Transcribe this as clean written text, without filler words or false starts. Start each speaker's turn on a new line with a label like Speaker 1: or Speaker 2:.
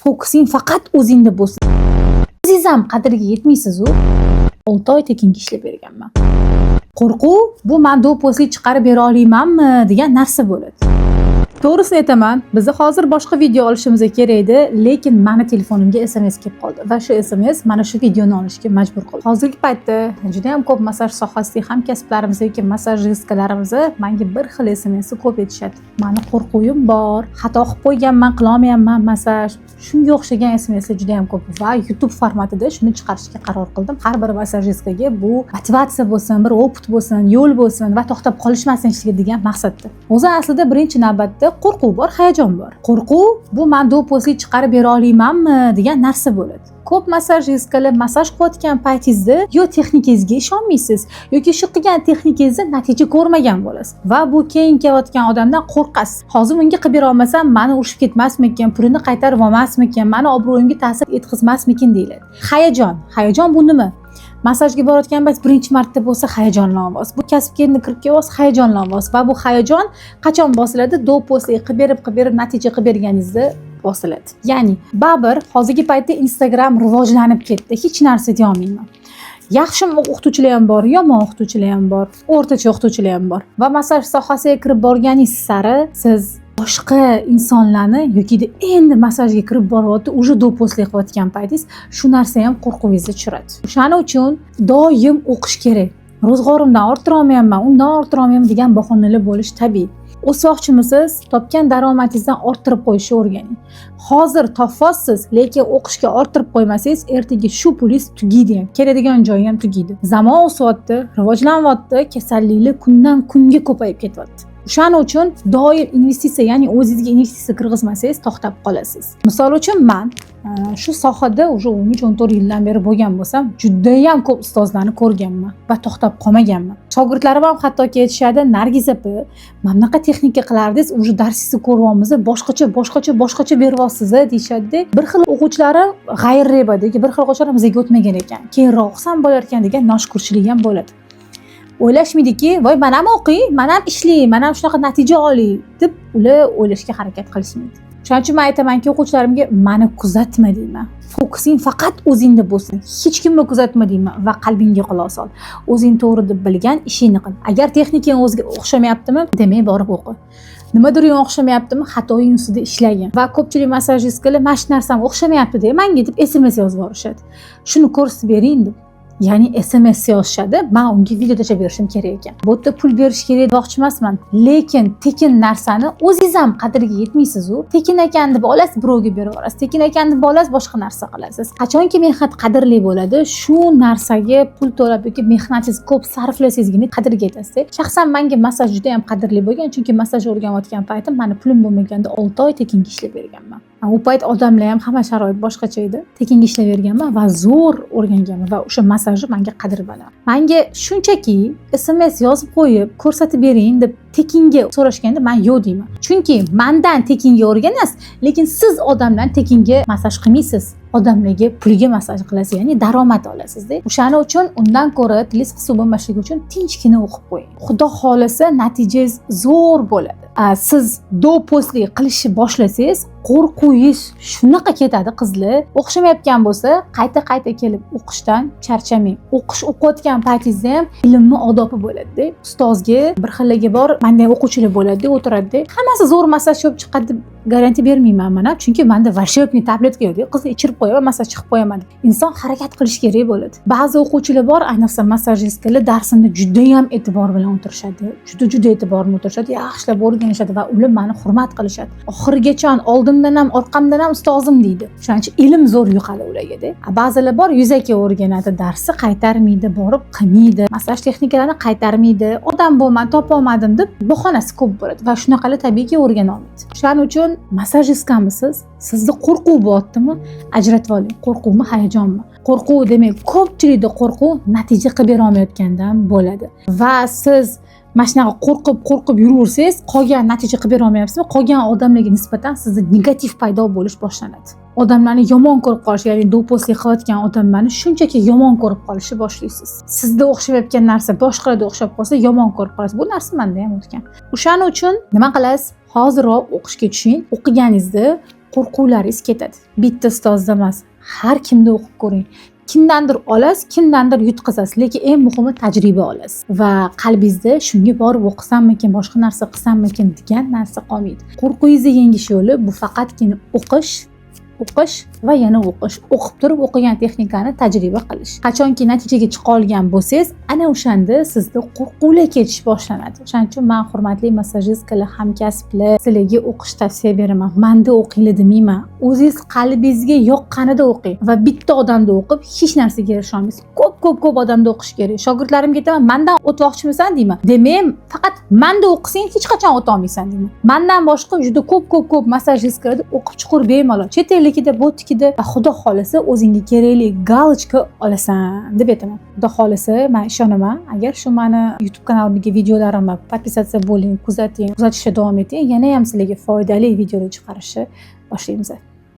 Speaker 1: Fokusing faqat o'zingda bo'lsin. O'zingiz ham qadriga yetmaysiz-u. 6 oy tekinga ishlab berganman. Qo'rquv bu man до после chiqarib bera olmaymanmi degan narsa bo'ladi. To'g'risini aytaman, biz hozir boshqa video olishimiz kerak edi, lekin mani telefonimga SMS kelib qoldi va shu SMS mana shu videoni olishga majbur qildi. Hozirgi paytda juda ham ko'p massaj sohasidagi hamkasblarimiz yoki massajistkalarimiz menga bir xil SMSni ko'p aytishadi. Mani qo'rquvim bor, xato qilib qo'yganman, qilolmayapman massaj. Shunga o'xshagan SMSlar juda ham ko'p va YouTube formatida shuni chiqarishga qaror qildim. Har bir massajistkaga bu motivatsiya bo'lsin, bir опыт bo'lsin, yo'l bo'lsin va to'xtab qolishmasin ishiga degan maqsadda. O'zi aslida birinchi navbatda qo'rquv bor, hayajon bor. Qo'rquv bu man до после chiqarib bera olmaymanmi degan narsa bo'ladi. Ko'p massajistkalar massaj qilayotgan paytingizda yo texnikangizga ishonmaysiz yoki shu qilgan texnikangizda natija ko'rmagan bo'lasiz va bu keyin kelayotgan odamdan qo'rqasiz. Hozir bunga qilib bera olmasam, mani urishib ketmasmikin, pulini qaytarib olmasmikin, mani obro'yimga ta'sir yetkazmasmikin deyiladi. Hayajon. Hayajon bu nima? Massajga borayotgan payt birinchi marta bo'lsa, hayajonlanyapsiz. Bu kasbga endi kirib kelyapsiz, hayajonlanyapsiz va bu hayajon qachon bosiladi? До после qilib berib, qilib berib, natija qilib berganingizda bosiladi. Ya'ni baribir hozirgi paytda Instagram rivojlanib ketdi. Hech narsa deya olmayman. Yaxshi o'qituvchilar ham bor, yomon o'qituvchilar ham bor, o'rtacha o'qituvchilar ham bor. Va massaj sohasiga kirib borganingiz sari siz boshqa insonlarni yoki endi massajga kirib boryapti, уже до после qilayotgan paytingiz, shu narsa ham qo'rquvingizni tushiradi. O'shaning uchun doim o'qish kerak. Ro'zg'orimdan orttira olmayapman, undan orttira olmayapman degan bahonalar bo'lishi tabiiy. O'smoqchimisiz? Topgan daromadingizdan orttirib qo'yishni o'rganing. Hozir topyapsiz, lekin o'qishga orttirib qo'ymasangiz, ertaga shu pulingiz tugaydi ham, keladigan joyi ham tugaydi. Zamon o'syapti, rivojlanyapti, kasalliklar kundan kunga ko'payib ketyapti. O'shaning uchun doim investitsiya, ya'ni o'zingizga investitsiya kirgizmasangiz, to'xtab qolasiz. Misol uchun, man shu sohada уже 13-14 yildan beri bo'lgan bo'lsam, judayam ko'p ustozlarni ko'rganman va to'xtab qolmaganman. Shogirdlarim ham hattoki aytishadi: "Nargiz opa, mana bunaqa texnika qilardingiz, уже darsingizni ko'ryapmiz, boshqacha, boshqacha, boshqacha beryapsiz", deyishadida. Bir xil o'quvchilarim g'ayriba, bir xil o'quvchilarim bizga o'tmagan ekan, keyinroq o'qisam bo'lar ekan degan noshukurchilik ham bo'ladi. O'ylashmaydiki, voy, man ham o'qiy, man ham ishlay, man ham shunaqa natija olay deb ular o'ylashga harakat qilishmaydi. Shuning uchun man aytamanki o'quvchilarimga: "Mani kuzatma", deyman. "Fokusing faqat o'zingda bo'lsin, hech kimni kuzatma", deyman, "va qalbingga quloq sol. O'zing to'g'ri deb bilgan ishingni qil. Agar texnikang o'ziga o'xshamayaptimi, demak, borib o'qi. Nimadir o'xshamayaptimi, xatoying ustida ishlagin". Va ko'pchilik massajistkalar "Mana shu narsam o'xshamayapti de manga" deb SMS yozib yuborishadi, "Shuni ko'rsatib bering" deb. Ya'ni SMS yozishadi, man unga video tashlab berishim kerak ekan. Bu yerda pul berish kerak demoqchi emasman, lekin tekin narsani o'zingiz ham qadriga yetmaysiz-u. Tekin ekan deb olasiz, birovga berib yuborasiz, tekin ekan deb olasiz, boshqa narsa qilasiz. Qachonki mehnat qadrli bo'ladi, shu narsaga pul to'lab yoki mehnatingizni ko'p sarflasangizgina qadriga yetasizda. Shaxsan manga massaj juda yam qadrli bo'lgan, chunki massaj o'rganayotgan paytim mani pulim bo'lmaganda 6 oy tekinga ishlab berganman. U payt odamlar ham, hamma sharoit boshqacha edi. Tekinga ishlab berganman va zo'r o'rganganman va o'sha massajni manga qadri baland. Manga shunchaki SMS yozib qo'yib, "Ko'rsatib bering" deb tekinga so'rashganda, man yo'q deyman, chunki mandan tekinga o'rganasiz, lekin siz odamdan tekinga massaj qilmaysiz, odamlarga pulga massaj qilasiz, ya'ni daromad olasizda. O'shaning uchun undan ko'ra tilingiz qisiq bo'lmasligi uchun tinchgina o'qib qo'ying. Xudo xohlasa, natijangiz zo'r bo'ladi. Siz до после qilishni boshlasangiz, qo'rquvingiz shunaqa ketadi, qizlar. O'xshamayotgan bo'lsa, qayta qayta kelib o'qishdan charchamang. O'qish, o'qiyotgan paytingizda ham ilmni odobi bo'ladida. Ustozga bir xilligi bor, manda ham o'quvchilar bo'ladida, o'tiradida, hammasi zo'r massaj bo'lib chiqadi deb garantiya bermayman man ham, chunki manda волшебный tabletka yo'q, qizni ichirib qo'yaman, massaj chiqib qo'yaman deb. Inson harakat qilishi kerak bo'ladi. Ba'zi o'quvchilar bor, ayniqsa massajistkalar, darsimda judayam e'tibor bilan o'tirishadi, juda juda e'tibor bilan o'tirishadi, yaxshilab o'rganishadi va ular mani hurmat qilishadi oxirigacha, oldimdan ham, orqamdan ham "Ustozim" deydi. O'shaning uchun ilm zo'r yuqadi ulargada. Ba'zilar bor, yuzaki o'rganadi, darsi qaytarmaydi, borib qilmaydi, massaj texnikalarini qaytarmaydi, odam bo'lmadi, topolmadim deb bahonasi ko'p bo'ladi va shunaqalar tabiiyki o'rgana olmaydi. O'shaning uchun massajistkamisiz, sizni qo'rquv bo'lyaptimi, ajratib oling, qo'rquvmi, hayajonmi. Qo'rquv demak, ko'pchilikda qo'rquv natija qilib berolmayotgandan bo'ladi va siz mana shunaqa qo'rqib qo'rqib yuraversangiz, qolgan natija qilib berolmayapsizmi, qolgan odamlarga nisbatan sizda negativ paydo bo'lish boshlanadi. Odamlarni yomon ko'rib qolish, ya'ni до после qilayotgan odamlarni shunchaki yomon ko'rib qolishni boshlaysiz. Sizda o'xshamayotgan narsa boshqalarda o'xshab qolsa, yomon ko'rib qolasiz. Bu narsa manda ham o'tgan. O'shaning uchun nima qilasiz? Hoziroq o'qishga tushing. O'qiganingizda Qo'rquvlaringiz ketadi. Bitta ustozda emas, har kimda o'qib ko'ring. Kimdandir olasiz, kimdandir yutqazasiz, lekin eng muhimi tajriba olasiz va qalbingizda shunga borib o'qisammikin, boshqa narsa qilsammikin degan narsa qolmaydi. Qo'rquvingizni yengish yo'li bu faqatgina o'qish, o'qish va yana o'qish. O'qib turib, o'qigan texnikani tajriba qilish. Qachonki natijaga chiqa olgan bo'lsangiz, ana o'shanda sizda qo'rquvlar ketish boshlanadi. O'shaning uchun man, hurmatli массажистка lar, hamkasblar, sizlarga o'qish tavsiya beraman. Manda o'qinglar demayman, o'zingiz qalbingizga yoqqanida o'qing. Va bitta odamda o'qib hech narsaga erisha olmaysiz. Ko'p, ko'p, ko'p odamda o'qish kerak. Shogirdlarimga aytaman: "Mandan o'tmoqchimisan?" deyman. Demak, faqat manda o'qisang, hech qachon o'tolmaysan deyman. Mandan boshqa juda ko'p, ko'p, ko'p массажистка larda o'qib chiqur bemalol, chet ellikida, bo'tnikida, va xudo xohlasa, o'zingga kerakli галочка olasan deb aytaman. Xudo xohlasa, man ishonaman, agar shu mani YouTube kanalimdagi videolarimni подписаться bo'ling, kuzating, kuzatishda davom eting, yana ham sizlarga foydali videolar chiqarishni boshlaymiz.